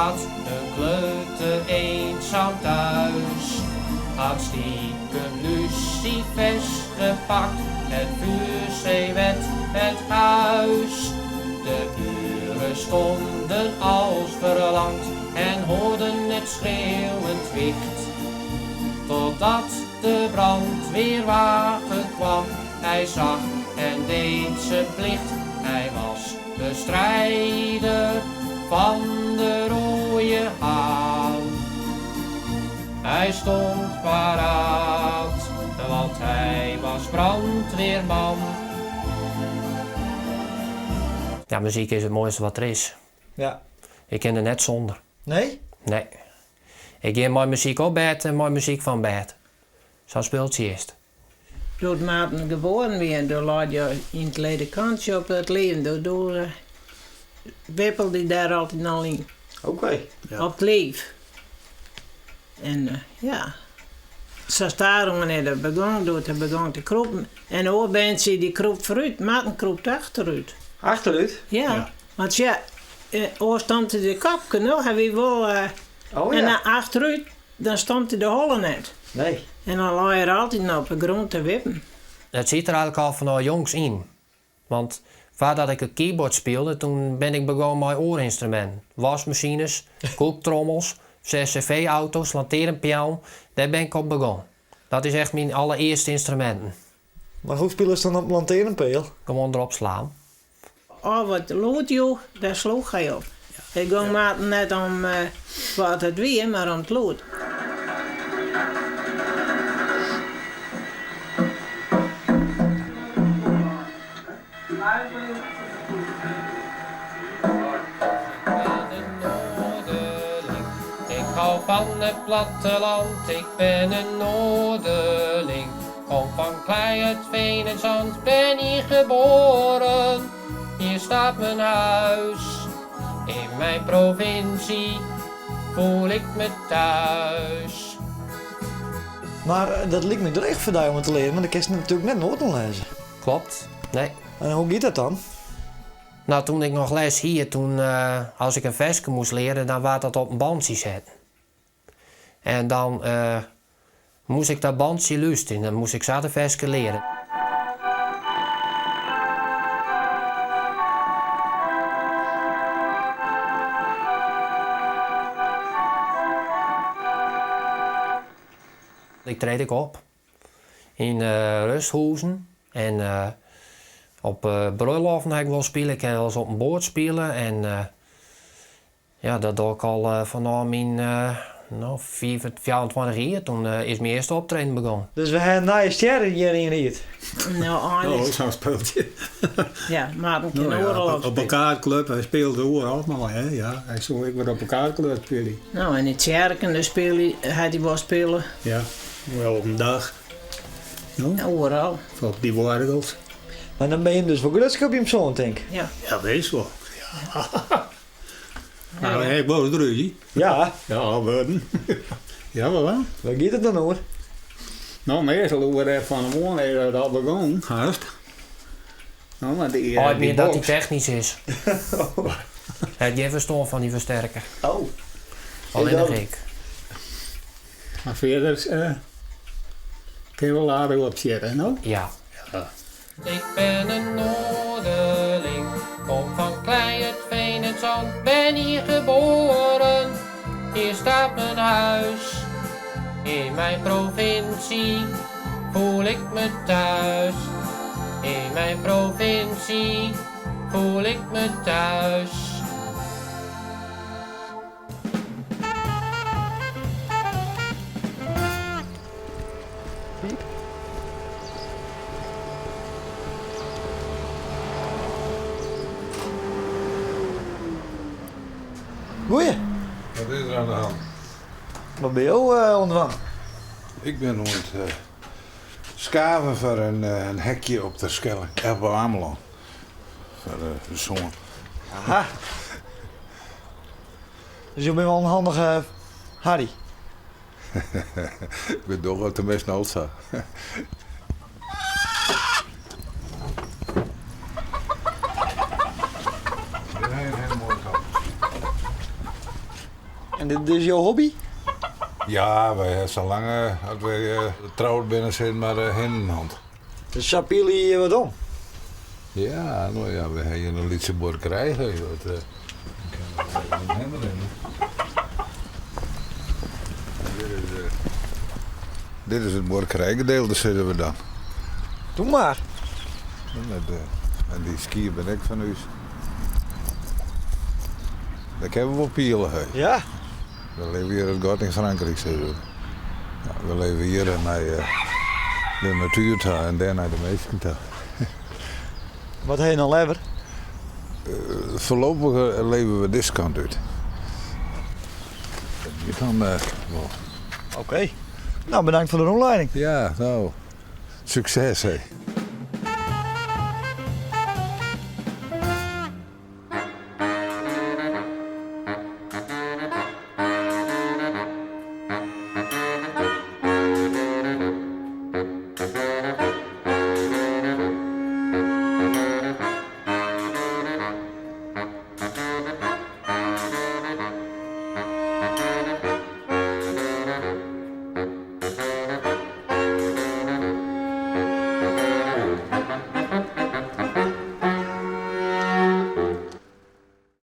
Laat een kleuter eenzaam thuis. Had stiekem lucifers gepakt, het vuur werd het huis. De buren stonden als verlamd en hoorden het schreeuwend wicht. Totdat de brandweerwagen kwam, hij zag en deed zijn plicht. Hij was de strijder van de rode haan. Hij stond paraat, want hij was brandweerman. Ja, muzyk is it moaiste wat der is. Ja. Ik kin der net sûnder. Nee? Nee. Ik gean mei muzyk op bêd en mei muzyk fan bêd. Sa'n spultsje is it. Doe't Maarten geboren wie, doe lei hy yn it ledekantsje op it liif. Doe, doe wippelde hy dêr altyd al yn. Oké. Op it liif. En eh, ja, sa stadichoan is dat begûn, doe't er begûn te krûpen. En de oar berntsje dy krûpt foarút, Marten krûpt achterút. Achterút? Ja, want ja, oars stampte de kopke, no, hy wie wol. Oh En ja. dan achterút, dan stampte de holle net. Nee. En dan lei er altyd noch op de grûn te wippen. Dat siet der eigenlik al fanôf jongs yn. Want foardat ik it keyboard spylde, toen bin ik begûn mei oare ynstruminten. Waskmasines, koektrommels, cv-auto's, lantearnpeallen, dêr bin ik op begûn. Dat is echt myn allerearste ynstruminten. Mar hoe spilest dan op in lantearnpeal? Gewoan derop slaan. Al wat lûd joech, dêr sloech hy op. It gong Maarten net om wat it wie, mar om it lûd. Ik ben in Noarderling, ik hou fan it platteland. Ik ben in Noarderling, kom fan klei, it veen en zand. Ben hier geboren, hier staat mijn huis. In mijn provincie voel ik me thuis. Mar dat liket my dreech foar dy om it te learen, want dan kinst natuerlik net noaten lêze. Klopt, nee. En hoe giet dat dan? Nou, toen ik noch les hie, toen, as ik in ferske moast leare, dan waard dat op in bantsje setten. En dan moast ik dat bantsje lústerje, dan moast ik sa de ferske leare. Ik treed ek op yn rêsthûzen en op brulloften ha ik wol spile. Ik ha wolris op in boat spile en ja, dat doch ik al fanôf myn no, 24 jier. Toen is myn earste optreden begûn. Dus we ha in nije stjer hjir yn Ried. No, Oh, eins. sa'n spultsje. Ja, Maarten kin Nou ja, oeral op op, op spylje. in kaartclub, hy spielde oeral mei, hè? Ja, hy soe ek wer op in kaartclub spylje. No, en yn tsjerken, dêr spylje, hat hy wol spile. Ja, wel op in dag. No, Ja, oeral. of op dy oargels. Mar dan binne jim dus wol grutsk op jim soan, tink. Ja. Ja, wis wol. Ja. Nou, ek wol rúzje. Ja. Ja, wurden. Ja, wel hè? Wêr giet it dan oer? No, meastal oer eh, fan 'e moarn is dat al begûn, hast. No, mar dy, eh, Heit dy my dat hy box. technysk is. Hy hat gjin ferstân fan dy fersterker. Oh. Allinnich ik. Mar fierder eh, kin wol aardich opsjitte, no? Ja. Ja. Ik ben in Noarderling, kom fan klei, it veen en zand, ben hier geboren, hier staat mijn huis. In mijn provincie voel ik me thuis. In mijn provincie voel ik me thuis. Goeie. Wat is der oan de hân? Wat binne jo oan it dwaan? Ik bin oan it skaven foar in hekje op Terschelling, op Amelân. Foar de soan. Aha. Dus jo binne wol in handige Harry? Ik doch it teminsten al sa. Dit ha je in hiele moaie kop. En dit is jo hobby? Ja, wy ha sa lang as wy troud binne sis mar hinnen hân. Dus sa piele je wat om? Ja, no ja, we ha hjir in lytse buorkerij. Dat, uh, dit is, uh, dit is it buorkerijgedeelte, sizze we dan. Doe mar. En, en dy skiep binne ek fan ús. Dêr kinne we wol piele, hè. Ja. We leve hjir as God yn Frankryk, sizze we. Ja, we leve hjir nei de natuer ta en dêr nei de minsken ta. Wat ha je dan leaver? Foarlopich leve we dizze kant út. Dat giet dan wol. Oké. Nou, bedankt foar de rûnlieding. Ja, no, sukses, hè.